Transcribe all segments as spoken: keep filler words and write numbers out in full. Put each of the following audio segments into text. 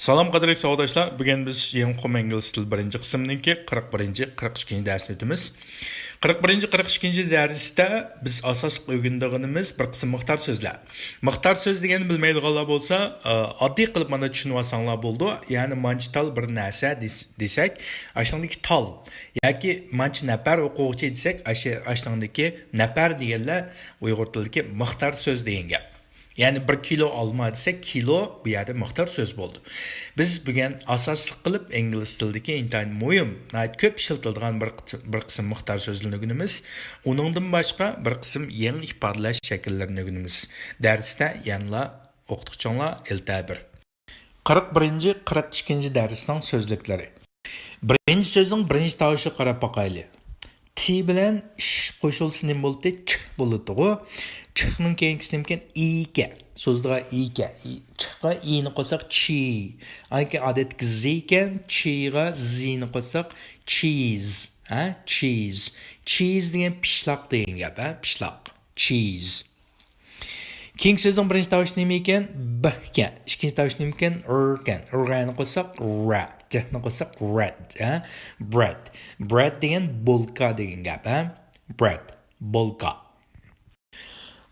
سالام قەدىرلىك ساۋاقداشلار، بۈگۈن بىز يېڭى ئوقۇم ئىنگلىز تىلى بىرىنچى قىسىمنىڭكى قىرىق بىرىنچى، قىرىق ئىككىنچى دەرسنى ئۆتىمىز. قىرىق بىرىنچى، قىرىق ئىككىنچى دەرستە بىز ئاساسلىق ئۆگىنىدىغىنىمىز بىر قىسىم مىقدار سۆزلەر. مىقدار سۆز دېگەننى بىلمەيدىغانلار بولسا، ئا، ئاددىي قىلىپ مانا چۈشىنىۋالساڭلار بولىدۇ. يەنى مانچە تال بىر نەرسە دېس-، دېسەك، ئاشۇنىڭدىكى تال ياكى مانچە نەپەر ئوقۇغۇچى دېسەك، ئاشۇ-، ئاشۇنىڭدىكى نەپەر دېگەنلەر ئۇيغۇر تىلىدىكى مىقدار سۆز دېگەن گەپ. يەنى بىر كىلو ئالما دېسەك، كىلو بۇ يەردە مىقدار سۆز بولدى. بىز بۈگۈن ئاساسلىق قىلىپ ئىنگلىز تىلىدىكى ئىنتايىن مۇھىم، ناھايىتى كۆپ ئىشلىتىلىدىغان بىر قىت-، بىر قىسىم مىقدار سۆزلىرىنى ئۆگىنىمىز. ئۇنىڭدىن باشقا بىر قىسىم يېڭى ئىپادىلەش شەكىللىرىنى ئۆگىنىمىز. دەرستە يەنىلا ئوقۇتقۇچۇڭلار ئېلتە بىر. قىرىق بىرىنچى، قىرىق ئىككىنچى دەرسنىڭ سۆزلۈكلىرى. بىرىنچى سۆزنىڭ بىرىنچى تاۋۇشىغا قاراپ باقايلى. تى بىلەن ش قوشۇلسا نېمە بولدى؟ چ بولىدىغۇ. چنىڭ كېيىنكىسى نېمىكەن؟ ئى ئىكەن. سۆزدىغان ئى ئىكەن. ئى-، چقا ئىنى قوشساق چى. ئاندىن كېيىن ئادەتتىكى زى ئىكەن. چىغا زىنى قوشساق چىز. ھە؟ چىز. چىز دېگەن پىشلاق دېگەن گەپ، ھە؟ پىشلاق. چىز. كېيىنكى سۆزنىڭ بىرىنچى تاۋۇشى نېمە ئىكەن؟ ب ئىكەن. ئىككىنچى تاۋۇشى نېمە ئىكەن؟ ر ئىكەن. رنى قوشساق رە، دنى قوشساق رەد، ھە؟ برەد. برەد دېگەن بولكا دېگەن گەپ، ھە؟ برەد، بولكا.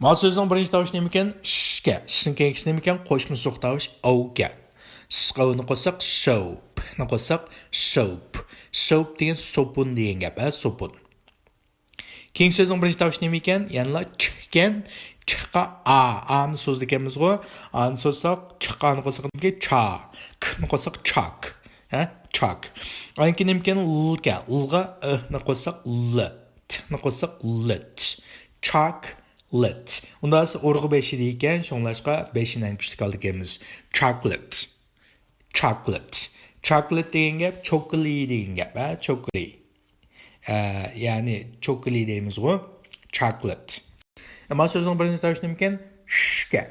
ما سۆزنىڭ بىرىنچى تاۋۇشى نېمە ئىكەن؟ ش ئىكەن. شنىڭ كېيىنكىسى نېمە ئىكەن؟ قوشما سوق تاۋۇش ئو ئىكەن. س ئونى قوشساق سوپ، پنى قوشساق سوپ. سوپ دېگەن سوپۇن دېگەن گەپ، ھە؟ سوپۇن. كېيىنكى سۆزنىڭ بىرىنچى تاۋۇشى نېمە ئىكەن؟ يەنىلا چ ئىكەن. چقا ئا. ئانى سوزىدىكەنمىزغۇ. ئانى سوزساق، چقانى قوشساق نېمىكەن؟ چا. كنى قوشساق چاك. ھە؟ چاك. ئاندىن كېيىن نېمىكەن؟ ل ئىكەن. لغا ئنى قوشساق ل. تنى قوشساق لت. چاك لت. ئۇنداق بولسا ئۇرغۇ بېشى دېيىكەن، شۇڭلاشقا بېشىنى ئەڭ كۈچلۈك ئالىدىكەنمىز. چاكلېت. چاكلېت. چاكلېت دېگەن گەپ چوكلى دېگەن گەپ، ھە؟ چوكلى. ئە، يەنى چوكلى دەيمىزغۇ، chocolate. ئەمما سۆزنىڭ بىرىنچى تاۋۇشى نېمىكەن؟ شكەن.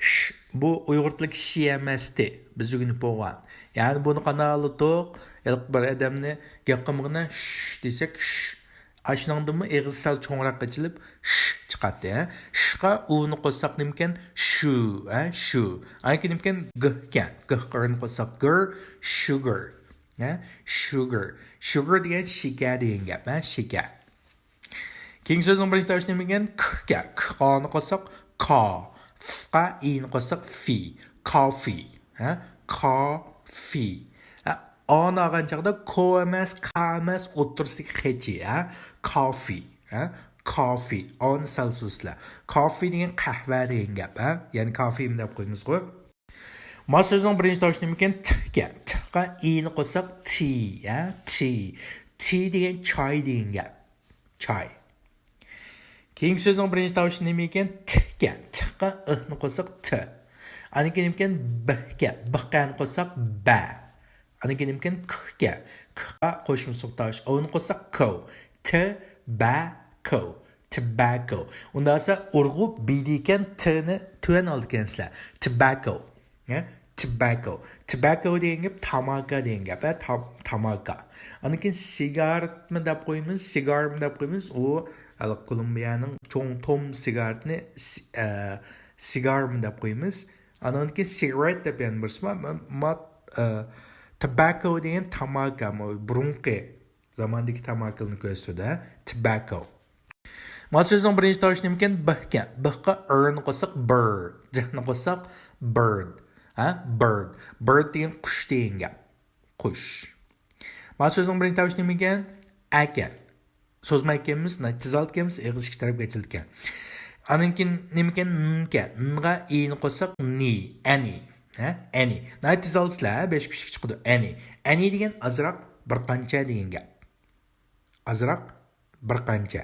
ش، بۇ ئۇيغۇر تىلىدىكى شى ئەمەستى. بىز ئۆگىنىپ بولغان. يەنى بۇنى قانداق ئاڭلىتتۇق؟ ھېلىقى بىر ئادەمنى گەپ قىلمىغىنە شش دېسەك، شش. ئاشۇنىڭدىنمۇ ئېغىز سەل چوڭراق ئېچىلىپ، شش چىقاتتى، ھە؟ شقا ئۇنى قوشساق نېمىكەن؟ شۇ، ھە؟ شۇ. ئاندىن كېيىن نېمىكەن؟ گ ئىكەن. گقا ئۇنى قوشساق گىر، شۇگىر. ھە؟ شۇگىر. شۇگىر دېگەن شېكەر دېگەن گەپ، ھە؟ شېكەر. كېيىنكى سۆزنىڭ بىرىنچى تاۋۇشى نېمە دېگەن؟ ك ئىكەن. ك قانى قوشساق كا. ف قا ئىنى قوشساق في. كافى. ھە؟ كافى. ھە؟ ئانى ئالغان چاغدا كو ئەمەس، كا ئەمەس، ئوتتۇرىسىدىكى خېچى، ھە؟ كافى. ھە؟ كافى. ئانى سەل سۆزلە. كافى دېگەن قەھۋە دېگەن گەپ، ھە؟ يەنى كافىمۇ دەپ قويىمىزغۇ. ما سۆزنىڭ بىرىنچى تاۋۇشى نېمىكەن؟ ت ئىكەن. ت قا ئىنى قوشساق تى، ھە؟ تى. تى دېگەن چاي دېگەن گەپ. چاي. كېيىنكى سۆزنىڭ بىرىنچى تاۋۇشى نېمە ئىكەن؟ ت ئىكەن. ت قا ئىنى قوشساق ت. ئاندىن كېيىن نېمىكەن؟ ب ئىكەن. ب قا ئەنى قوشساق بە. ئاندىن كېيىن نېمىكەن؟ ك ئىكەن. ك قا قوشما سوق تاۋۇش ئونى قوشساق كو. ت بە كو. تباكو. ئۇنداق بولسا ئۇرغۇ بى دېيىكەن، تنى تۆۋەن ئالىدىكەنسىلەر. تباكو. ھە؟ تباكو. تباكو دېگەن گەپ تاماكا دېگەن گەپ، ھە؟ تام-، تاماكا. ئاندىن كېيىن سىگارمۇ دەپ قويىمىز، سىگارمۇ دەپ قويىمىز. ئۇ ھېلىقى كولومبىيەنىڭ چوڭ توم سىگارىتىنى سى-، ئە، سىگارمۇ دەپ قويىمىز. ئاندىن كېيىن سىگارېت دەپ يەنە بىرسى بار. ما-، ما-، ئە، تباكو دېگەن تاماكا، بۇرۇنقى زاماندىكى تاماكىلارنى كۆرسىتىدۇ، ھە؟ تباكو. ما سۆزنىڭ بىرىنچى تاۋۇشى نېمىكەن؟ ب ئىكەن. ب قا ئىرنى قوشساق بىر، دنى قوشساق بىرد. ھە؟ بىرد. بىرد دېگەن قۇش دېگەن گەپ. قۇش. ما سۆزنىڭ بىرىنچى تاۋۇشى نېمىكەن؟ ئە ئىكەن. سوزمايدىكەنمىز، ناھايىتى تېز ئالىدىكەنمىز، ئېغىز ئىككى تەرەپكە ئېچىلىدىكەن. ئاندىن كېيىن نېمىكەن؟ ن ئىكەن. نغا ئىنى قوشساق نى، ئەنى. ھە؟ ئەنى. ناھايىتى تېز ئالىسىلەر، ھە؟ بەش كۈچلۈك چىقىدۇ. ئەنى. ئەنى دېگەن ئازراق، بىر قانچە دېگەن گەپ. ئازراق، بىر قانچە.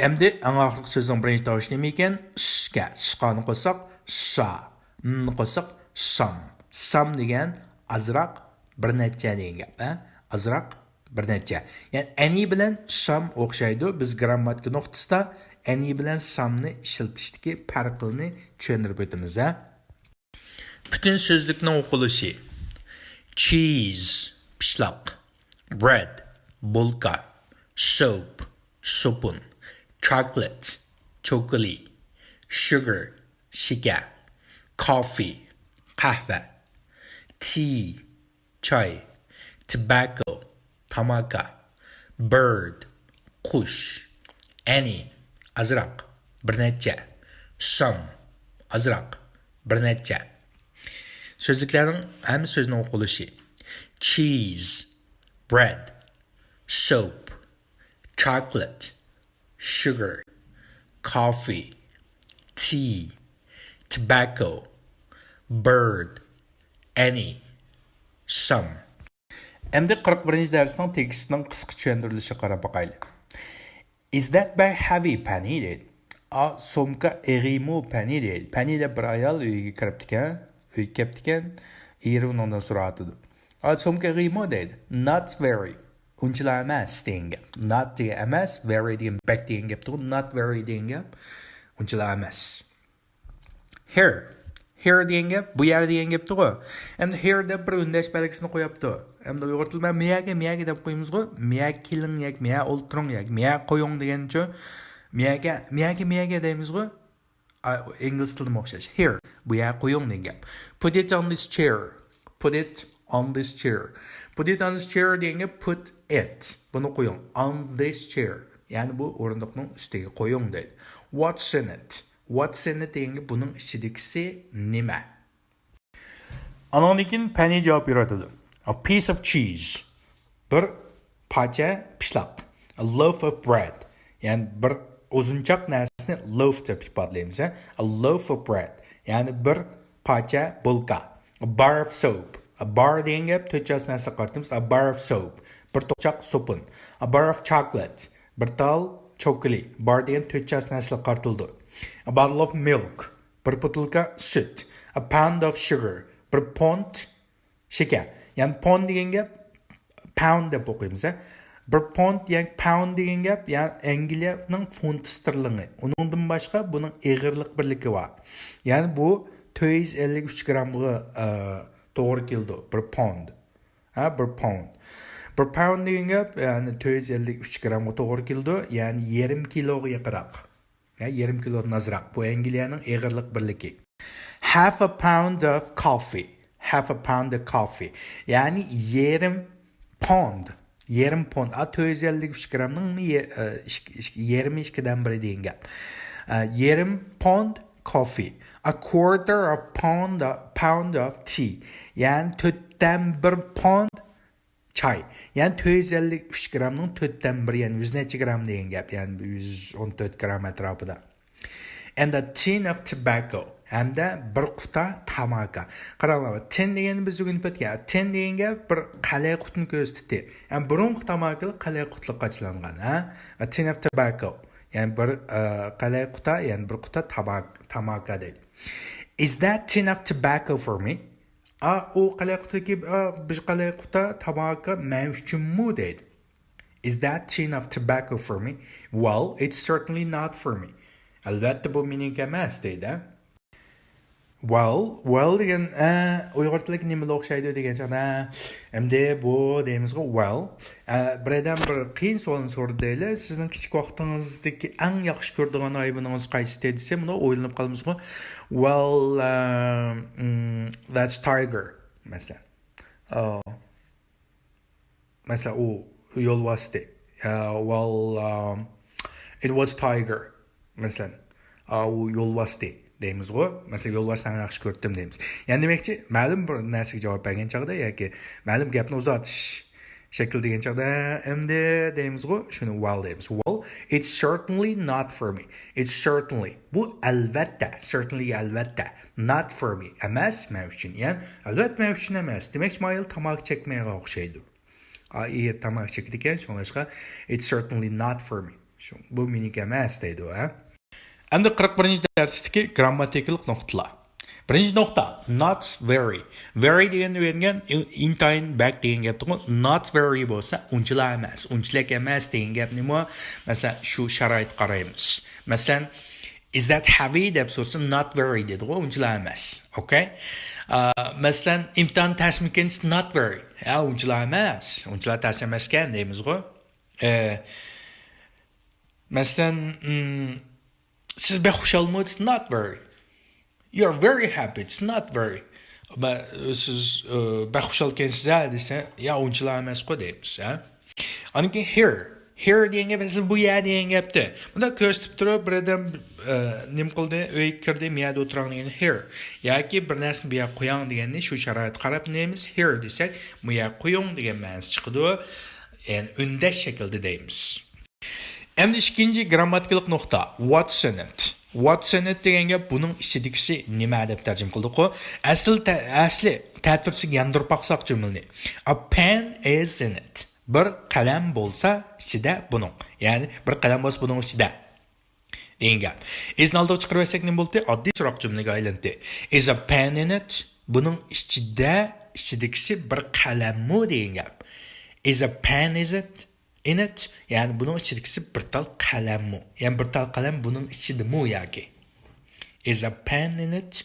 ئەمدى ئەڭ ئاخىرقى سۆزنىڭ بىرىنچى تاۋۇشى نېمە ئىكەن؟ س ئىكەن. س قا نى قوشساق سا. م نى قوشساق سام. سام دېگەن ئازراق، بىر نەچچە دېگەن گەپ، ھە؟ ئازراق، بىر نەچچە. يەنى ئەنى بىلەن سام ئوخشايدۇ. بىز گرامماتىكا نۇقتىسىدا ئەنى بىلەن سامنى ئىشلىتىشتىكى پەرقلىرىنى چۈشەندۈرۈپ ئۆتىمىز، ھە؟ پۈتۈن سۆزلۈكنىڭ ئوقۇلۇشى. چىز، پىشلاق. برېد، بولكا. سوپ، سوپۇن. چاكلېت، چوكىلى. شۇگار، شېكەر. كافى، قەھۋە. Tea. چاي. Tobacco. تاماكا. Bird. قۇش. Any. ئازراق. بىر نەچچە. Some. ئازراق. بىر نەچچە. سۆزلۈكلەرنىڭ ھەممە سۆزىنىڭ ئوقۇلۇشى. Cheese. Bread. Soap. Chocolate. Sugar. Coffee. Tea. Tobacco. Bird. Any. Some. ئەمدى قىرىق بىرىنچى دەرسنىڭ تېكىستىنىڭ قىسقا چۈشەندۈرۈلۈشىگە قاراپ باقايلى. Is that bag heavy, Penny? دەيدۇ. ئا، سومكا ئېغىرمۇ، پەنى؟ دەيدۇ. پەنى دەپ بىر ئايال ئۆيگە كىرىپتىكەن، ئۆيگە كەپتىكەن، ئېرى ئۇنىڭدىن سوراۋاتىدۇ. ئا، سومكا ئېغىرمۇ؟ دەيدۇ. Not very. ئۇنچىلا ئەمەس دېگەن گەپ. Not دېگەن ئەمەس، very دېگەن بەك دېگەن گەپتىغۇ. Not very دېگەن گەپ ئۇنچىلا ئەمەس. Here. Here دېگەن گەپ، بۇ يەر دېگەن گەپتىغۇ. ئەمدى here دەپ بىر ئۈندەش بەلگىسىنى قويۇپتۇ. ئەمدى ئۇيغۇر تىلى بىلەن مىيەگە، مىيەگە دەپ قويىمىزغۇ. مىيەگە كېلىڭ ياكى مىيەگە ئولتۇرۇڭ ياكى مىيەگە قويۇڭ دېگەنچۇ. مىيەگە، مىيەگە، مىيەگە دەيمىزغۇ. ئا، ئىنگلىز تىلىدىمۇ ئوخشاش. Here. بۇ يەرگە قويۇڭ دېگەن گەپ. Put it on this chair. Put it on this chair. Put it on this chair دېگەن گەپ put it. بۇنى قويۇڭ. On this chair. يەنى بۇ ئورۇندۇقنىڭ ئۈستىگە قويۇڭ دەيدۇ. What's in it? What's in it دېگەن گەپ بۇنىڭ ئىچىدىكىسى نېمە؟ ئانىڭدىن كېيىن پەنى جاۋاب بېرىۋاتىدۇ. A piece of cheese. بىر پارچە پىشلاق. A loaf of bread. يەنى بىر ئۇزۇنچاق نەرسىنى loaf دەپ ئىپادىلەيمىز، ھە؟ A loaf of bread. يەنى بىر پارچە بولكا. A bar of soap. A bar دېگەن گەپ تۆت چاسا نەرسىگە قارىتىمىز. A bar of soap. بىر توقچاق سوپۇن. A bar of chocolate. بىر تال چوكىلى. Bar دېگەن تۆت چاسا نەرسىگە قارىتىلىدۇ. A bottle of milk. بىر بوتۇلكا سۈت. A pound of sugar. بىر پونت شېكەر. يەنى پوند دېگەن گەپ، پاوند دەپ ئوقۇيمىز، ھە. بىر پوند، يەنى پاوند دېگەن گەپ، يەنى ئەنگلىيەنىڭ فونت ستېرلىڭى. ئۇنىڭدىن باشقا بۇنىڭ ئېغىرلىق بىرلىكى بار. يەنى بۇ تۆت يۈز ئەللىك ئۈچ گرامغا، ئە، توغرا كېلىدۇ، بىر پوند. ھە، بىر پوند. بىر پاوند دېگەن گەپ، يەنى تۆت يۈز ئەللىك ئۈچ گرامغا توغرا كېلىدۇ، يەنى يېرىم كىلوغا يېقىنراق. ھە، يېرىم كىلودىن ئازراق. بۇ ئەنگلىيەنىڭ ئېغىرلىق بىرلىكى. Half a pound of coffee. Half a pound of coffee. يەنى يېرىم پوند. يېرىم پوند. ئا، تۆت يۈز ئەللىك ئۈچ گرامنىڭ يېرىمى ئىككىدىن بىرى دېگەن گەپ. ئا، يېرىم پوند كوفې. A quarter of pound, pound of tea. يەنى تۆتتىن بىر پوند چاي. يەنى تۆت يۈز ئەللىك ئۈچ گرامنىڭ تۆتتىن بىرى، يەنى يۈز نەچچە گرام دېگەن گەپ، يەنى يۈز ئون تۆت گرام ئەتراپىدا. And a tin of tobacco. ھەمدە بىر قۇتا تاماكا. قاراڭلار، تىن دېگەننى بىز ئۆگىنىپ ئۆتكەن. تىن دېگەن گەپ بىر قەلئە قۇتىنى كۆرسىتىتتى. يەنى بۇرۇنقى تاماكىلىق قەلئە قۇتىلىق قاچىلانغان، ھە؟ A tin of tobacco. يەنى بىر، ئە، قەلئە قۇتا، يەنى بىر قۇتا تاماكا دەيدۇ. Is that tin of tobacco for me? ئا، ئۇ قەلئە قۇتىدىكى، ئا، بىر قەلئە قۇتا تاماكا مەن ئۈچۈنمۇ دەيدۇ. Is that tin of tobacco for me? Well, it's certainly not for me. ئەلۋەتتە، بۇ مېنىڭكى ئەمەس دەيدۇ. Well, well دېگەن، ئە، ئۇيغۇر تىلىدىكى نېمىلا ئوخشايدۇ دېگەن چاغدا، ئەمدى بۇ دەيمىزغۇ، well. ئە، بىر ئادەم بىر قىيىن سوئالنى سورىدى دەيلى، سىزنىڭ كىچىك ۋاقتىڭىزدىكى ئەڭ ياخشى كۆرىدىغان ھايۋىنىڭىز قايسى دېسە، مۇنداق ئويلىنىپ قالىمىزغۇ. Well, um, mm, that's tiger، مەسىلەن. ئا، مەسىلەن، ئۇ يولۋاستى. ئا، well, um, it was tiger، مەسىلەن. ئا، ئۇ يولۋاستى دەيمىزغۇ. مەسىلەن، يولۋاسنى ئەڭ ياخشى كۆرەتتىم دەيمىز. يەنى دېمەكچى، مەلۇم بىر نەرسىگە جاۋاب بەرگەن چاغدا ياكى مەلۇم گەپنى ئۇزارتىش شەكلى دېگەن چاغدا، ئەمدى دەيمىزغۇ، شۇنى well دەيمىز. Well, it's certainly not for me. It's certainly. بۇ ئەلۋەتتە. Certainly ئەلۋەتتە. Not for me. ئەمەس مەن ئۈچۈن. يەنى ئەلۋەتتە مەن ئۈچۈن ئەمەس. دېمەكچى، مايىل تاماكا چەكمەيدىغان ئوخشايدۇ. ئا، ئېرى تاماكا چېكىدىكەن، شۇڭلاشقا it's certainly not for me. شۇ، بۇ مېنىڭكى ئەمەس دەيدۇ، ھە؟ ئەمدى قىرىق بىرىنچى دەرستىكى گرامماتىكىلىق نۇقتىلار. بىرىنچى نۇقتا، not very. Very دېگەننى ئۆگەنگەن، ئىنتايىن بەك دېگەن گەپتىغۇ. Not very بولسا، ئۇنچىلا ئەمەس، ئۇنچىلىك ئەمەس دېگەن گەپنىمۇ، مەسىلەن، شۇ شارائىتقا قارايمىز. مەسىلەن، Is that heavy دەپ سورىسا، not very دېدىغۇ، ئۇنچىلا ئەمەس. ئوكەي؟ ئا، مەسىلەن، ئىمتىھان تەسمىكىن؟ Not very. ھە، ئۇنچىلا ئەمەس. ئۇنچىلا تەس ئەمەسكەن دەيمىزغۇ. ئە، مەسىلەن، ئىم، سىز بەك خۇشالمۇ؟ It's not very. You're very happy. It's not very. سىز بەك خۇشالكەنسىز ھە دېسە، يا ئۇنچىلا ئەمەسقۇ دەيمىز ھە. ئاندىن كېيىن here. Here دېگەن گەپ ئەسلى بۇ يەر دېگەن گەپتە. بۇنداق كۆرسىتىپ تۇرۇپ، بىر ئادەم نېمە قىلدى، ئۆيگە كىردى، مۇ يەردە ئولتۇراڭ دېگەن here. ياكى بىر نەرسىنى بۇ يەرگە قوياڭ دېگەننى شۇ شارائىتقا قاراپ نېمىز here دېسەك، بۇ يەرگە قويۇڭ دېگەن مەنىسى چىقىدۇ. يەنى ئۈندەش شەكلىدە دەيمىز. ئەمدى ئىككىنچى گرامماتىكىلىق نۇقتا، what's in it. What's in it دېگەن گەپ بۇنىڭ ئىچىدىكىسى نېمە دەپ تەرجىمە قىلدۇققۇ. ئەسلى تە-، ئەسلى تەتۈرىسىگە ياندۇرۇپ باقساق جۈملىنى. A pen is in it. بىر قەلەم بولسا ئىچىدە بۇنىڭ. يەنى بىر قەلەم بولسا بۇنىڭ ئىچىدە دېگەن گەپ. Is نى ئالدىغا چىقىرىۋەتسەك نېمە بولدى؟ ئاددىي سوراق جۈملىگە ئايلاندى. Is a pen in it؟ بۇنىڭ ئىچىدە، ئىچىدىكىسى بىر قەلەممۇ دېگەن گەپ. Is a pen is it? In it؟ يەنى بۇنىڭ ئىچىدىكىسى بىر تال قەلەممۇ؟ يەنى بىر تال قەلەم بۇنىڭ ئىچىدىمۇ ياكى؟ Is a pen in it؟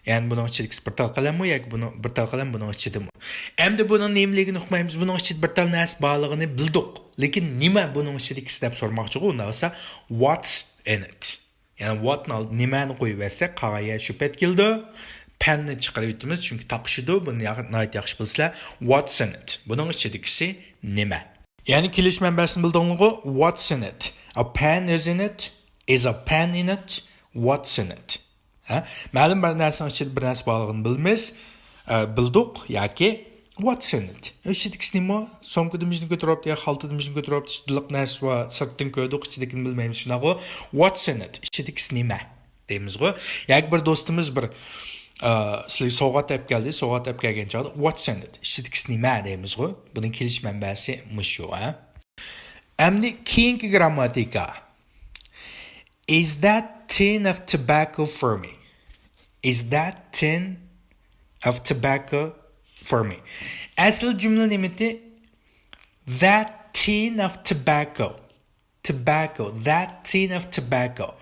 يەنى بۇنىڭ ئىچىدىكىسى بىر تال قەلەممۇ ياكى بۇنىڭ بىر تال قەلەم بۇنىڭ ئىچىدىمۇ؟ ئەمدى بۇنىڭ نېمىلىكىنى ئۇقمايمىز، بۇنىڭ ئىچىدە بىر تال نەرسە بارلىقىنى بىلدۇق. لېكىن نېمە بۇنىڭ ئىچىدىكىسى دەپ سورىماقچىغۇ، ئۇنداق بولسا، what's in it؟ يەنى what نى ئالدى نېمەنى قويۇۋەتسەك قالغان يەر شۇ پەت كېلىدۇ. Pen نى چىقىرىۋېتىمىز، چۈنكى تاقىشىدۇ. بۇنى يا-، ناھايىتى ياخشى بىلىسىلەر. What's in it؟ بۇنىڭ ئىچىدىكىسى نېمە؟ يەنى كېلىش مەنبەسىنى بىلدىڭلىغۇ؟ What's in it? A pen is in it. Is a pen in it? What's in it? ھە؟ مەلۇم بىر نەرسىنىڭ ئىچىدە بىر نەرسە بارلىقىنى بىلىمىز. ئە، بىلدۇق ياكى what's in it؟ ئىچىدىكىسى نېمە؟ سومكىدا مىشنى كۆتۈرۈۋاپتۇ يا خالتىدا مىشنى كۆتۈرۈۋاپتۇ، ئىچىدە لىق نەرسە بار، سىرتتىن كۆردۇق، ئىچىدىكىنى بىلمەيمىز، شۇنداققۇ؟ What's in it؟ ئىچىدىكىسى نېمە؟ دەيمىزغۇ. ياكى بىر دوستىمىز بىر، ئە، سىلەرگە سوۋغات ئەپ كەلدى، سوۋغات ئەپ كەلگەن چاغدا، what's in it؟ ئىچىدىكىسى نېمە؟ دەيمىزغۇ. بۇنىڭ كېلىش مەنبەسى مۇشۇ، ھە؟ ئەمدى كېيىنكى گرامماتىكا. Is that tin of tobacco for me? Is that tin of tobacco for me? ئەسلى جۈملە نېمىتى؟ That tin of tobacco. Tobacco. That tin of tobacco.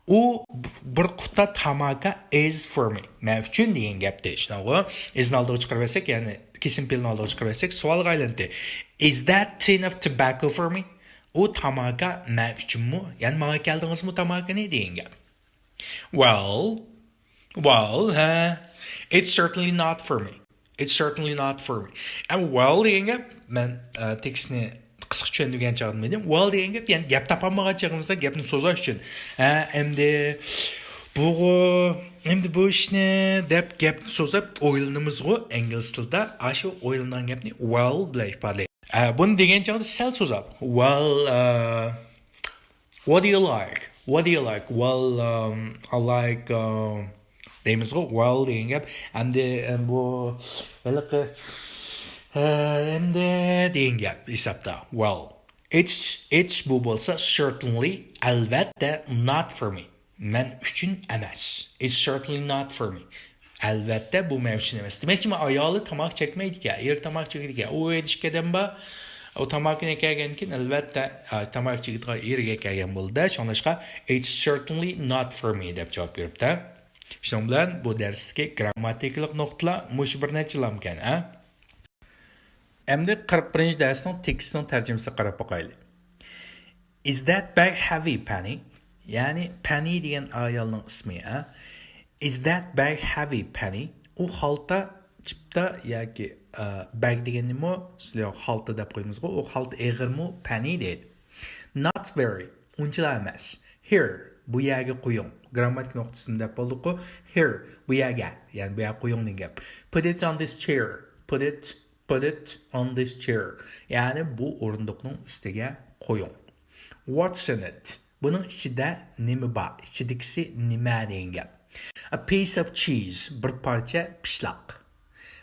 ئۇ بىر قۇتا تاماكا is for me. مەن ئۈچۈن دېگەن گەپتە. شۇنداققۇ؟ Is نى ئالدىغا چىقىرىۋەتسەك، يەنى كېسىم پېئىلنى ئالدىغا چىقىرىۋەتسەك، سوئالغا ئايلاندى. Is that tin of tobacco for me? ئۇ تاماكا مەن ئۈچۈنمۇ؟ يەنى ماڭا كەلدىڭىزمۇ تاماكىنى دېگەن گەپ. Well, well, ھە. It's certainly not for me. It's certainly not for me. And well دېگەن گەپ، مەن، ئە، تېكىستنى قىسقا چۈشەندۈرگەن چاغدا دېدىم. Well دېگەن گەپ، يەنى گەپ تاپالمىغان چېغىمىزدا گەپنى سوزاش ئۈچۈن. ھە، ئەمدى بۇغۇ، ئەمدى بۇ ئىشنى دەپ گەپنى سوزاپ ئويلىنىمىزغۇ ئىنگلىز تىلىدا. ئاشۇ ئويلىنىدىغان گەپنى well بىلەن ئىپادىلەيدۇ. ئە، بۇنى دېگەن چاغدا سەل سوزاپ. Well, uh, what do you like? What do you like? Well, um, I like, um, دەيمىزغۇ. Well دېگەن گەپ. ئەمدى، ئەم، بۇ ھېلىقى، ئە، ئەمدى دېگەن گەپ ھېسابتا. Well. It's, it's بۇ بولسا certainly، ئەلۋەتتە، not for me. مەن ئۈچۈن ئەمەس. It's certainly not for me. ئەلۋەتتە، بۇ مەن ئۈچۈن ئەمەس. دېمەكچى، مەن ئايالى تاماكا چەكمەيدىكەن، ئېرى تاماكا چېكىدىكەن. ئۇ ئۆيدە ئىككى ئادەم بار. ئۇ تاماكىنى ئەكەلگەندىن كېيىن، ئەلۋەتتە، ئا، تاماكا چېكىدىغان ئېرىگە ئەكەلگەن بولىدۇ. شۇڭلاشقا، it's certainly not for me دەپ جاۋاب بېرىپتۇ. شۇنىڭ بىلەن بۇ دەرستىكى گرامماتىكىلىق نۇقتىلار مۇشۇ بىر نەچچىلامكەن، ھە؟ ئەمدى قىرىق بىرىنچى دەرسنىڭ تېكىستىنىڭ تەرجىمىسىگە قاراپ باقايلى. Is that bag heavy, Penny? يەنى پەنى دېگەن ئايالنىڭ ئىسمى، ھە؟ Is that bag heavy, Penny? ئۇ خالتا چىپتا ياكى، ئە، بەگ دېگەن نېمە؟ سىلەر خالتا دەپ قويىمىزغۇ، ئۇ خالتا ئېغىرمۇ، پەنى دەيدۇ. Not very، ئۇنچىلا ئەمەس. Here، بۇ يەرگە قويۇڭ. گرامماتىكا نۇقتىسىدىن دەپ بولدۇققۇ. Here، بۇ يەرگە، يەنى بۇ يەرگە قويۇڭ دېگەن گەپ. Put it on this chair. Put it Put it on this chair. يەنى بۇ ئورۇندۇقنىڭ ئۈستىگە قويۇڭ. What's in it? بۇنىڭ ئىچىدە نېمە بار؟ ئىچىدىكىسى نېمە دېگەن گەپ. A piece of cheese، بىر پارچە پىشلاق.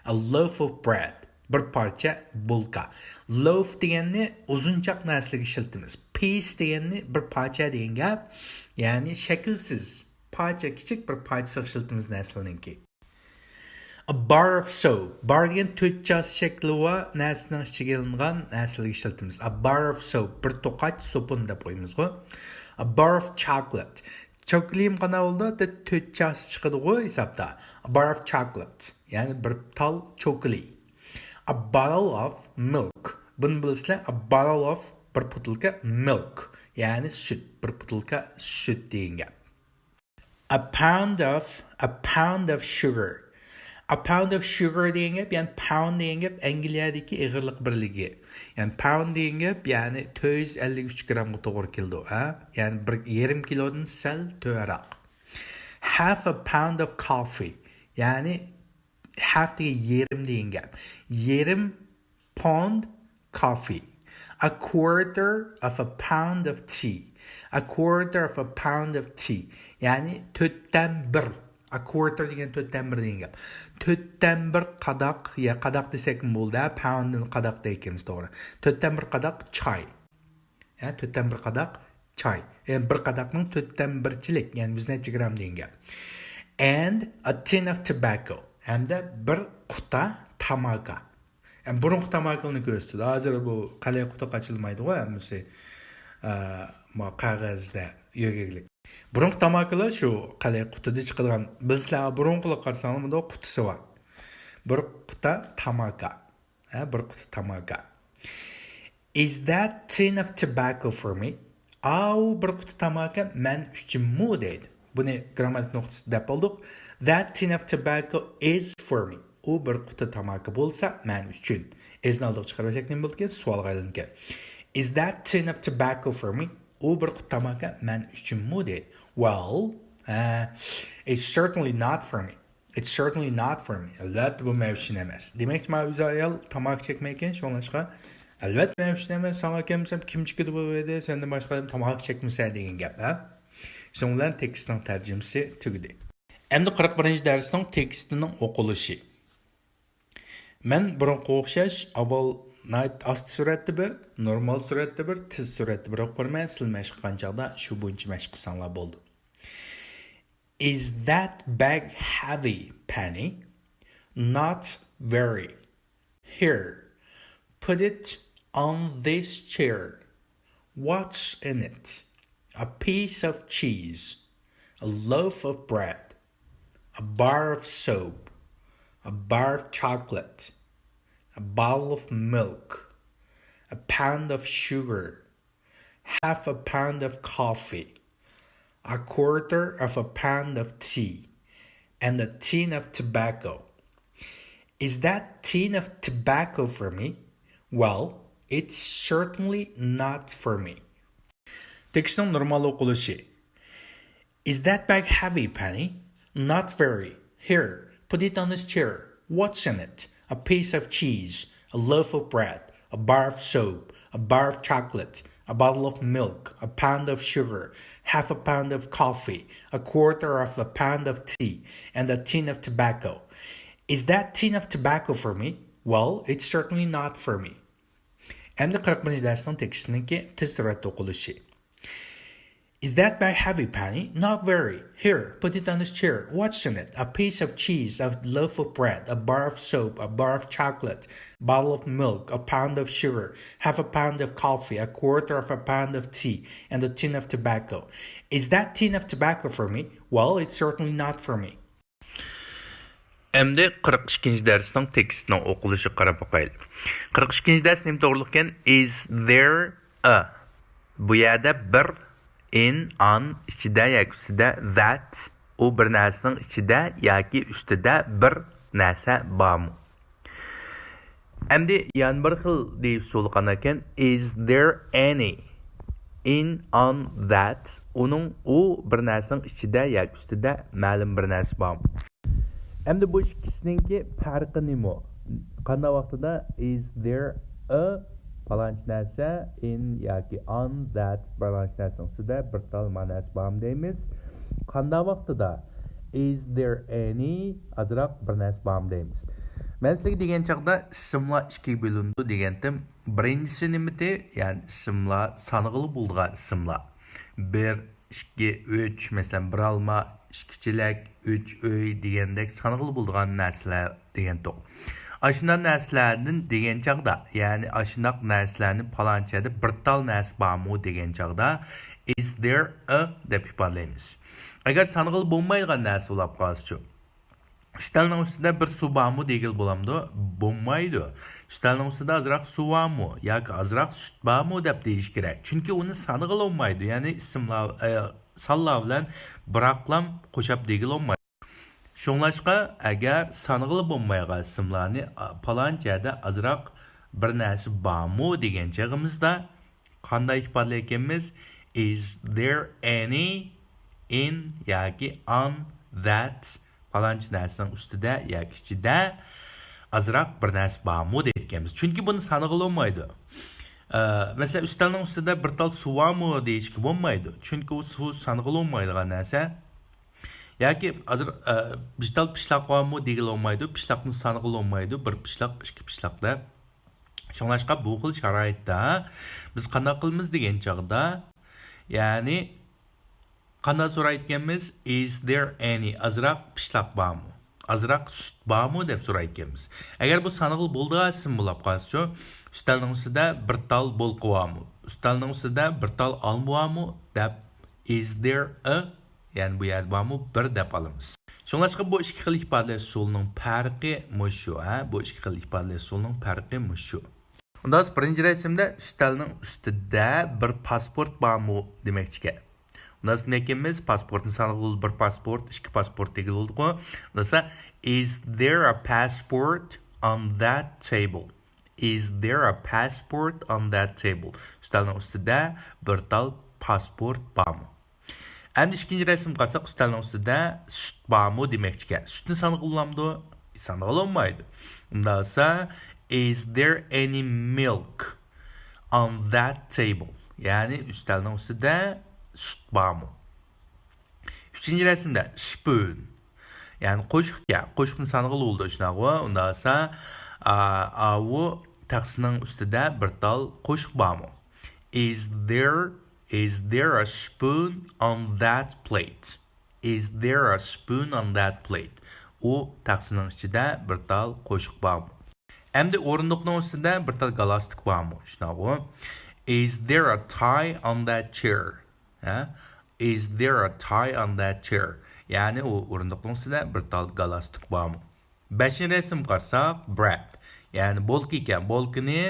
A loaf of bread، بىر پارچە بولكا. Loaf دېگەننى ئۇزۇنچاق نەرسىلەرگە ئىشلىتىمىز. Piece دېگەننى بىر پارچە دېگەن گەپ. يەنى شەكىلسىز، پارچە، كىچىك بىر پارچىسىغا ئىشلىتىمىز نەرسىلەرنىڭكى. A bar of soap. Bar دېگەن تۆت چاسا شەكلى بار نەرسىنىڭ ئىچىگە ئېلىنغان نەرسىلەرگە ئىشلىتىمىز. A bar of soap. بىر توقاچ سوپۇن دەپ قويىمىزغۇ. A bar of chocolate. چوكلىم قانداق بولىدۇ؟ تۆت چاسا چىقىدىغۇ ھېسابتا. A bar of chocolate. يەنى بىر تال چوكلى. A bottle of milk. بۇنى بىلىسىلەر. A bottle of، بىر بوتۇلكا، milk. يەنى سۈت. بىر بوتۇلكا سۈت دېگەن گەپ. A pound of, a pound of sugar. A pound of sugar دېگەن گەپ، يەنى pound دېگەن گەپ ئەنگلىيەدىكى ئېغىرلىق بىرلىكى. يەنى pound دېگەن گەپ، يەنى تۆت يۈز ئەللىك ئۈچ گرامغا توغرا كېلىدۇ، ھە؟ يەنى بىر يېرىم كىلودىن سەل تۆۋەنرەك. Half a pound of coffee، يەنى half دېگەن يېرىم دېگەن گەپ. يېرىم pound coffee. A quarter of a pound of tea. A quarter of a pound of tea. يەنى تۆتتىن بىر. A quarter دېگەن تۆتتىن بىر دېگەن گەپ. تۆتتىن بىر قاداق، يا قاداق دېسەكمۇ بولىدۇ، ھە، pound نى قاداق دەيدىكەنمىز، توغرا. تۆتتىن بىر قاداق چاي. ھە، تۆتتىن بىر قاداق چاي. يەنى بىر قاداقنىڭ تۆتتىن بىرچىلىك، يەنى يۈز نەچچە گرام دېگەن گەپ. And a tin of tobacco. ھەمدە بىر قۇتا تاماكا. يەنى بۇرۇنقى تاماكىلارنى كۆرسىتىدۇ. ھازىر بۇ قەلەي قۇتا قاچىلىمايدىغۇ ھەممىسى، ئە، ما قەغەزدە يۆگەكلىك. بۇرۇنقى تاماكىلار شۇ قەلەي قۇتىدا چىقىدىغان، بىلسىلەر، بۇرۇنقىلار قارىساڭلار، مۇنداق قۇتىسى بار. بىر قۇتا تاماكا. ھە، بىر قۇتا تاماكا. Is that tin of tobacco for me? ئاۋۇ بىر قۇتا تاماكا مەن ئۈچۈنمۇ دەيدۇ. بۇنى گرامماتىك نۇقتىسى دەپ بولدۇق. That tin of tobacco is for me. ئۇ بىر قۇتا تاماكا بولسا مەن ئۈچۈن. Is نى ئالدىغا چىقىرىۋەتسەك نېمە بولىدىكەن؟ سوئالغا ئايلىنىدىكەن. Is that tin of tobacco for me? ئۇ بىر قۇتا تاماكا مەن ئۈچۈنمۇ دەيدۇ. Well, uh, it's certainly not for me. It's certainly not for me. ئەلۋەتتە بۇ مەن ئۈچۈن ئەمەس. دېمەكچى، مانا ئۆزى ئايال تاماكا چەكمەيدىكەن، شۇڭلاشقا، ئەلۋەتتە مەن ئۈچۈن ئەمەس، ساڭا كەلمىسەم كىم چېكىدى بۇ ئۆيدە، سەندىن باشقا ئادەم تاماكا چەكمىسە دېگەن گەپ، ھە؟ شۇنىڭ بىلەن تېكىستنىڭ تەرجىمىسى تۈگىدى. ئەمدى قىرىق بىرىنچى دەرسنىڭ تېكىستىنىڭ ئوقۇلۇشى. مەن بۇرۇنقىغا ئوخشاش ئاۋۋال ناھايىتى ئاستا سۈرئەتتە بىر، نورمال سۈرئەتتە بىر، تېز سۈرئەتتە بىر ئوقۇپ بېرىمەن، سىلەر مەشىق قىلغان چاغدا شۇ بويىچە مەشىق قىلساڭلار بولىدۇ. Is that bag heavy, Penny? Not very. Here, put it on this chair. What's in it? A piece of cheese, a loaf of bread, a bar of soap, a bar of chocolate, a bottle of milk, a pound of sugar, half a pound of coffee, a quarter of a pound of tea, and a tin of tobacco. Is that tin of tobacco for me? Well, it's certainly not for me. تېكىستنىڭ نورمال ئوقۇلۇشى. Is that bag heavy, Penny? Not very. Here, put it on this chair. What's in it? A piece of cheese, a loaf of bread, a bar of soap, a bar of chocolate, a bottle of milk, a pound of sugar, half a pound of coffee, a quarter of a pound of tea, and a tin of tobacco. Is that tin of tobacco for me? Well, it's certainly not for me. ئەمدى قىرىق بىرىنچى دەرسنىڭ تېكىستىنىڭكى تېز سۈرئەتتە ئوقۇلۇشى. Is that bag heavy, Penny? Not very. Here, put it on this chair. What's in it? A piece of cheese, a loaf of bread, a bar of soap, a bar of chocolate, bottle of milk, a pound of sugar, half a pound of coffee, a quarter of a pound of tea, and a tin of tobacco. Is that tin of tobacco for me? Well, it's certainly not for me. ئەمدى قىرىق ئىككىنچى دەرسنىڭ تېكىستىنىڭ ئوقۇلۇشىغا قاراپ باقايلى. قىرىق ئىككىنچى دەرس نېمە توغرىلىق ئىكەن؟ Is there a. بۇ يەردە بىر، in، on، ئىچىدە ياكى ئۈستىدە، that، ئۇ بىر نەرسىنىڭ ئىچىدە ياكى ئۈستىدە بىر نەرسە بارمۇ؟ ئەمدى يەنە بىر خىل دېيىش ئۇسۇلى قانداقكەن؟ Is there any in on that؟ ئۇنىڭ، ئۇ بىر نەرسىنىڭ ئىچىدە ياكى ئۈستىدە مەلۇم بىر نەرسە بارمۇ؟ ئەمدى بۇ ئىككىسىنىڭكى پەرقى نېمە؟ قانداق ۋاقتىدا is there a پالانچە نەرسە in ياكى on that پالانچە نەرسىنىڭ ئۈستىدە بىر تال ما نەرسە بارمۇ دەيمىز؟ قانداق ۋاقتىدا is there any ئازراق بىر نەرسە بارمۇ دەيمىز؟ مەن سىلەرگە دېگەن چاغدا ئىسىملار ئىككىگە بۆلۈنىدۇ دېگەنتىم. بىرىنچىسى نېمىتى؟ يەنى ئىسىملار، سانىغىلى بولىدىغان ئىسىملار. بىر، ئىككى، ئۈچ، مەسىلەن، بىر ئالما، ئىككى چېلەك، ئۈچ ئۆي دېگەندەك سانىغىلى بولىدىغان نەرسىلەر دېگەنتۇق. ئاشۇنداق نەرسىلەردىن دېگەن چاغدا، يەنى ئاشۇنداق نەرسىلەرنى پالانچە يەردە بىر تال نەرسە بارمۇ دېگەن چاغدا، is there a دەپ ئىپادىلەيمىز. ئەگەر سانىغىلى بولمايدىغان نەرسە بولۇپ قالسىچۇ؟ ئۈستەلنىڭ ئۈستىدە بىر سۇ بارمۇ دېگىلى بولامدۇ؟ بولمايدۇ. ئۈستەلنىڭ ئۈستىدە ئازراق سۇ بارمۇ ياكى ئازراق سۈت بارمۇ دەپ دېيىش كېرەك. چۈنكى ئۇنى سانىغىلى بولمايدۇ. يەنى ئىسىملار، ئە، سانلار بىلەن بىراقلام قوشاپ دېگىلى بولمايدۇ. شۇڭلاشقا، ئەگەر سانىغىلى بولمايدىغان ئىسىملارنى، ئا، پالانچە يەردە ئازراق بىر نەرسە بارمۇ دېگەن چېغىمىزدا، قانداق ئىپادىلەيدىكەنمىز؟ Is there any in ياكى on that پالانچە نەرسىنىڭ ئۈستىدە ياكى ئىچىدە ئازراق بىر نەرسە بارمۇ دەيدىكەنمىز. چۈنكى بۇنى سانىغىلى بولمايدۇ. ئە، مەسىلەن، ئۈستەلنىڭ ئۈستىدە بىر تال سۇ بارمۇ دېيىشكە بولمايدۇ. چۈنكى ئۇ سۇ سانىغىلى بولمايدىغان نەرسە. ياكى ھازىر، ئە، بىر تال پىشلاق بارمۇ دېگىلى بولمايدۇ. پىشلاقنى سانىغىلى بولمايدۇ. بىر پىشلاق، ئىككى پىشلاق دەپ. شۇڭلاشقا بۇ خىل شارائىتتا بىز قانداق قىلىمىز دېگەن چاغدا، يەنى قانداق سورايدىكەنمىز؟ Is there any؟ ئازراق پىشلاق بارمۇ؟ ئازراق سۈت بارمۇ دەپ سورايدىكەنمىز. ئەگەر بۇ سانىغىلى بولىدىغان ئىسىم بولاپ قالسىچۇ، ئۈستەلنىڭ ئۈستىدە بىر تال بولقا بارمۇ؟ ئۈستەلنىڭ ئۈستىدە بىر تال ئالما بارمۇ دەپ، is there a، يەنى بۇ يەردە بارمۇ، بىر دەپ ئالىمىز. شۇڭلاشقا بۇ ئىككى خىل ئىپادىلەش ئۇسۇلىنىڭ پەرقى مۇشۇ، ھە؟ بۇ ئىككى خىل ئىپادىلەش ئۇسۇلىنىڭ پەرقى مۇشۇ. ئۇندا بىرىنچى رەسىمدە ئۈستەلنىڭ ئۈستىدە بىر پاسپورت بارمۇ دېمەكچىكەن. ئۇندا نېمە دېگەنمىز؟ پاسپورتنى سانىغىلى بولىدۇ، بىر پاسپورت، ئىككى پاسپورت دېگىلى بولىدىغۇ. ئۇندا is there a passport on that table? Is there a passport on that table? ئۈستەلنىڭ ئۈستىدە بىر تال پاسپورت بارمۇ؟ ئەمدى ئىككىنچى رەسىمگە قارىساق، ئۈستەلنىڭ ئۈستىدە سۈت بارمۇ دېمەكچىكەن. سۈتنى سانىغىلى بولامدۇ؟ سانىغىلى بولمايدۇ. ئۇندا بولسا، is there any milk on that table? يەنى ئۈستەلنىڭ ئۈستىدە سۈت بارمۇ؟ ئۈچىنچى رەسىمدە spoon. يەنى قوشۇق ئىكەن. قوشۇقنى سانىغىلى بولىدۇ، شۇنداقغۇ؟ ئۇندا بولسا، ئا، ئاۋۇ تەخسىنىڭ ئۈستىدە بىر تال قوشۇق بارمۇ؟ Is there, is there a spoon on that plate? Is there a spoon on that plate? ئۇ تەخسىنىڭ ئىچىدە بىر تال قوشۇق بارمۇ؟ ئەمدى ئورۇندۇقنىڭ ئۈستىدە بىر تال گالاستۇك بارمۇ؟ شۇنداقغۇ؟ Is there a tie on that chair? ھە؟ Is there a tie on that chair? يەنى ئۇ ئورۇندۇقنىڭ ئۈستىدە بىر تال گالاستۇك بارمۇ؟ بەشىنچى رەسىمگە قارىساق، bread. يەنى بولكا ئىكەن. بولكىنى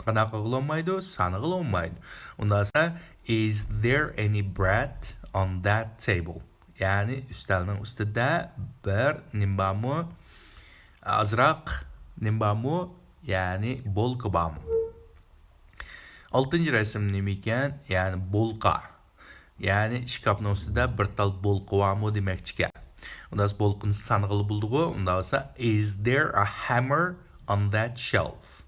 قانداق قىلغىلى بولمايدۇ؟ سانىغىلى بولمايدۇ. ئۇندا بولسا، is there any bread on that table? يەنى ئۈستەلنىڭ ئۈستىدە بىر نېمە بارمۇ؟ ئازراق نېمە بارمۇ؟ يەنى بولكا بارمۇ؟ ئالتىنچى رەسىم نېمە ئىكەن؟ يەنى بولقا. يەنى ئىشكاپنىڭ ئۈستىدە بىر تال بولقا بارمۇ دېمەكچىكەن. ئۇندا بولقىنى سانىغىلى بولىدىغۇ. ئۇندا بولسا، is there a hammer on that shelf?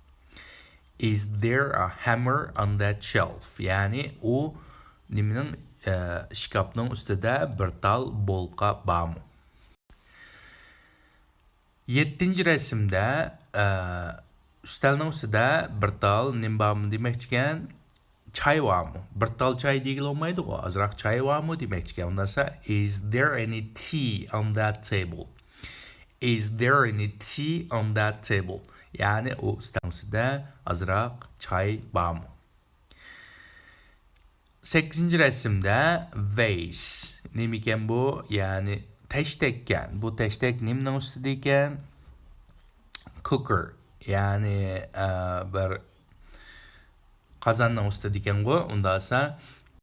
Is there a hammer on that shelf? يەنى ئۇ نېمىنىڭ، ئە، ئىشكاپنىڭ ئۈستىدە بىر تال بولقا بارمۇ؟ يەتتىنچى رەسىمدە، ئە، ئۈستەلنىڭ ئۈستىدە بىر تال نېمە بارمۇ دېمەكچىكەن؟ چاي بارمۇ؟ بىر تال چاي دېگىلى بولمايدىغۇ، ئازراق چاي بارمۇ دېمەكچىكەن. ئۇنداق بولسا، is there any tea on that table? Is there any tea on that table? يەنى ئۇ ئۈستەلنىڭ ئۈستىدە ئازراق چاي بارمۇ؟ سەككىزىنچى رەسىمدە vase. نېمىكەن بۇ؟ يەنى تەشتەككەن. بۇ تەشتەك نېمىنىڭ ئۈستىدە ئىكەن؟ Cooker. يەنى، ئە، بىر قازاننىڭ ئۈستىدە ئىكەنغۇ. ئۇندا بولسا،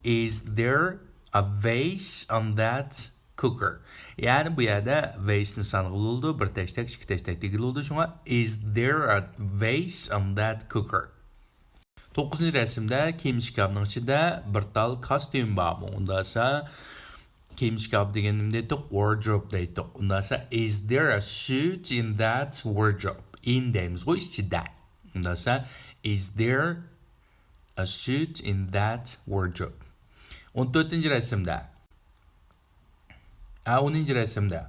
is there a vase on that cooker? يەنى بۇ يەردە vase نى سانىغىلى بولىدۇ. بىر تەشتەك، ئىككى تەشتەك دېگىلى بولىدۇ. شۇڭا، is there a vase on that cooker? توققۇزىنچى رەسىمدە كىيىم ئىشكاپنىڭ ئىچىدە بىر تال كاستيۇم بارمۇ؟ ئۇندا بولسا، كىيىم ئىشكاپى دېگەن نېمە دەيتتۇق؟ Wardrobe دەيتتۇق. ئۇندا بولسا، is there a suit in that wardrobe? In دەيمىزغۇ، ئىچىدە. ئۇندا بولسا، is there a suit in that wardrobe? ئون تۆتىنچى رەسىمدە. ھە، ئونىنچى رەسىمدە.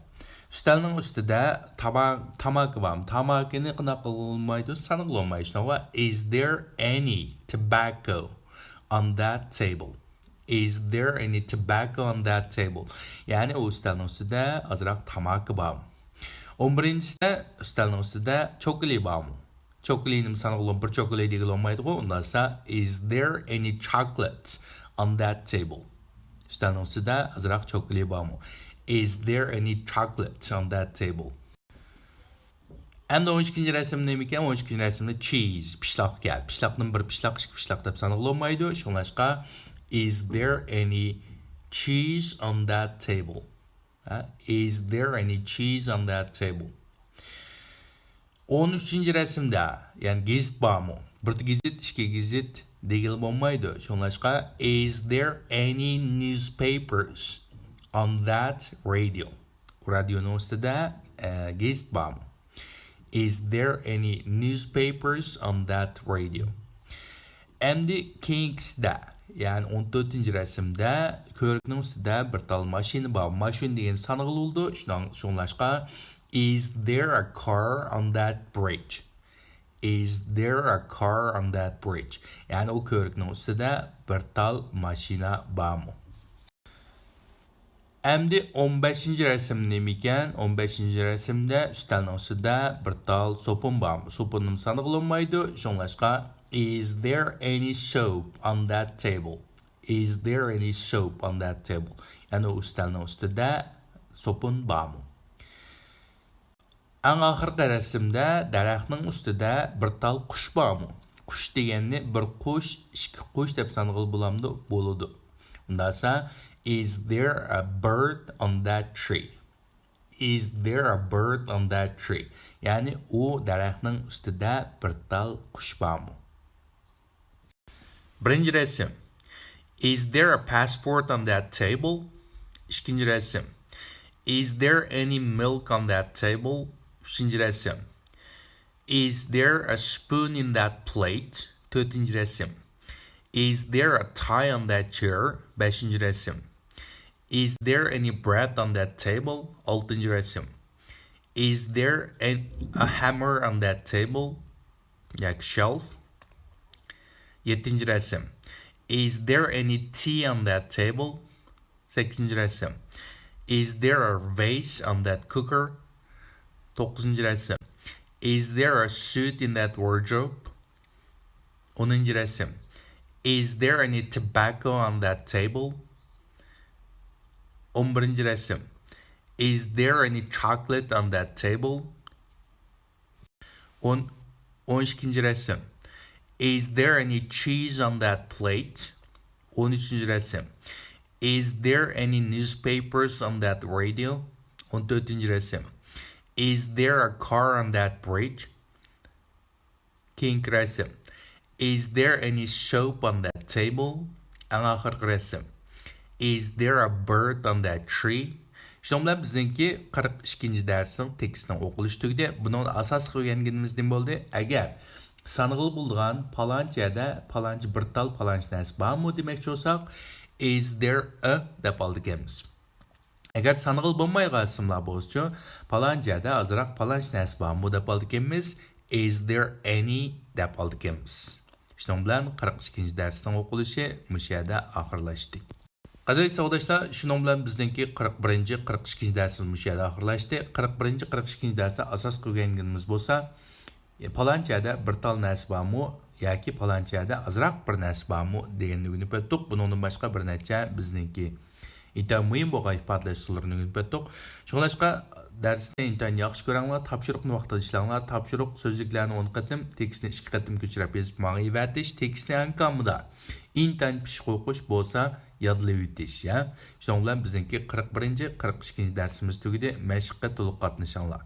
ئۈستەلنىڭ ئۈستىدە تاما-، تاماكا بار. تاماكىنى قانداق قىلغىلى بولمايدۇ؟ سانىغىلى بولمايدۇ. شۇنداققۇ؟ Is there any tobacco on that table? Is there any tobacco on that table? يەنى ئۇ ئۈستەلنىڭ ئۈستىدە ئازراق تاماكا بارمۇ؟ ئون بىرىنچىسىدە ئۈستەلنىڭ ئۈستىدە چوكىلى بارمۇ؟ چوكىلىنى سانىغىلى، بىر چوكىلى دېگىلى بولمايدىغۇ. ئۇندا بولسا، is there any chocolate on that table? ئۈستەلنىڭ ئۈستىدە ئازراق چوكىلى بارمۇ؟ Is there any chocolate on that table? ئەمدى ئون ئىككىنچى رەسىم نېمىكەن؟ ئون ئىككىنچى رەسىمدە cheese، پىشلاق ئىكەن. پىشلاقتىن بىر پىشلاق، ئىككى پىشلاق دەپ سانىغىلى بولمايدۇ. شۇڭلاشقا، is there any cheese on that table? Is there any cheese on that table? ئون ئۈچىنچى رەسىمدە، يەنى گېزىت بارمۇ؟ بىر گېزىت، ئىككى گېزىت دېگىلى بولمايدۇ. شۇڭلاشقا، is there any newspapers on that radio? رادىيونىڭ ئۈستىدە، ئە، گېزىت بارمۇ؟ Is there any newspapers on that radio? ئەمدى كېيىنكىسىدە، يەنى ئون تۆتىنچى رەسىمدە كۆۋرۈكنىڭ ئۈستىدە بىر تال ماشىنا بار. ماشىنا دېگەن سانىغىلى بولىدۇ. شۇنىڭ، شۇڭلاشقا، is there a car on that bridge? Is there a car on that bridge? يەنى ئۇ كۆۋرۈكنىڭ ئۈستىدە بىر تال ماشىنا بارمۇ؟ ئەمدى ئون بەشىنچى رەسىم نېمىكەن؟ ئون بەشىنچى رەسىمدە ئۈستەلنىڭ ئۈستىدە بىر تال سوپۇن بارمۇ؟ سوپۇننىمۇ سانىغىلى بولمايدۇ. شۇڭلاشقا، is there any soap on that table? Is there any soap on that table? يەنى ئۇ ئۈستەلنىڭ ئۈستىدە سوپۇن بارمۇ؟ ئەڭ ئاخىرقى رەسىمدە دەرەخنىڭ ئۈستىدە بىر تال قۇش بارمۇ؟ قۇش دېگەننى بىر قۇش، ئىككى قۇش دەپ سانىغىلى بولامدۇ؟ بولىدۇ. ئۇنداقسا، is there a bird on that tree? Is there a bird on that tree? يەنى ئۇ دەرەخنىڭ ئۈستىدە بىر تال قۇش بارمۇ؟ بىرىنچى رەسىم. Is there a passport on that table? ئىككىنچى رەسىم. Is there any milk on that table? ئۈچىنچى رەسىم. Is there a spoon in that plate? تۆتىنچى رەسىم. Is there a tie on that chair? بەشىنچى رەسىم. Is there any bread on that table? ئالتىنچى رەسىم. Is there an, a hammer on that table? ياكى shelf. يەتتىنچى رەسىم. Is there any tea on that table? سەككىزىنچى رەسىم. Is there a vase on that cooker? توققۇزىنچى رەسىم. Is there a suit in that wardrobe? ئونىنچى رەسىم. Is there any tobacco on that table? ئون بىرىنچى رەسىم. Is there any chocolate on that table? ئون، ئون ئىككىنچى رەسىم. Is there any cheese on that plate? ئون ئۈچىنچى رەسىم. Is there any newspapers on that radio? ئون تۆتىنچى رەسىم. Is there a car on that bridge? كېيىنكى رەسىم. Is there any soap on that table? ئەڭ ئاخىرقى رەسىم. Is there a bird on that tree? شۇنىڭ بىلەن بىزنىڭكى قىرىق ئىككىنچى دەرسنىڭ تېكىستىنىڭ ئوقۇلۇشى تۈگىدى. بۇنىڭدا ئاساسلىق ئۆگەنگىنىمىز نېمە بولدى؟ ئەگەر سانىغىلى بولىدىغان پالانچە يەردە پالانچە بىر تال پالانچە نەرسە بارمۇ دېمەكچى بولساق، is there a دەپ ئالىدىكەنمىز. ئەگەر سانىغىلى بولمايدىغان ئىسىملار بولسىچۇ، پالانچە يەردە ئازراق پالانچە نەرسە بارمۇ دەپ ئالىدىكەنمىز، is there any دەپ ئالىدىكەنمىز. شۇنىڭ بىلەن قىرىق ئىككىنچى دەرسنىڭ ئوقۇلۇشى مۇشۇ يەردە ئاخىرلاشتى. قەدىرلىك ساۋاقداشلار، شۇنىڭ بىلەن بىزنىڭكى قىرىق بىرىنچى، قىرىق ئىككىنچى دەرسىمىز مۇشۇ يەردە ئاخىرلاشتى. قىرىق بىرىنچى، قىرىق ئىككىنچى دەرستە ئاساسلىق ئۆگەنگىنىمىز بولسا، پالانچە يەردە بىر تال نەرسە بارمۇ ياكى پالانچە يەردە ئازراق بىر نەرسە بارمۇ دېگەننى ئۆگىنىپ ئۆتتۇق. بۇنىڭدىن باشقا بىر نەچچە بىزنىڭكى ئىنتايىن مۇھىم بولغان ئىپادىلەش ئۇسۇللىرىنى ئۆگىنىپ ئۆتتۇق. شۇڭلاشقا دەرسنى ئىنتايىن ياخشى كۆرۈڭلار، تاپشۇرۇقنى ۋاقتىدا ئىشلەڭلار، تاپشۇرۇق سۆزلۈكلەرنى ئون قېتىم، تېكىستنى ئىككى قېتىم كۆچۈرۈپ يېزىپ ماڭا ئېۋەتىش، تېكىستنى ئەڭ كامىدا ئىنتايىن پىششىق ئوقۇش بولسا يادلىۋېتىش، يا. شۇنىڭ بىلەن بىزنىڭكى قىرىق بىرىنچى، قىرىق ئىككىنچى دەرسىمىز تۈگىدى. مەشىققە تولۇق قاتنىشىڭلار.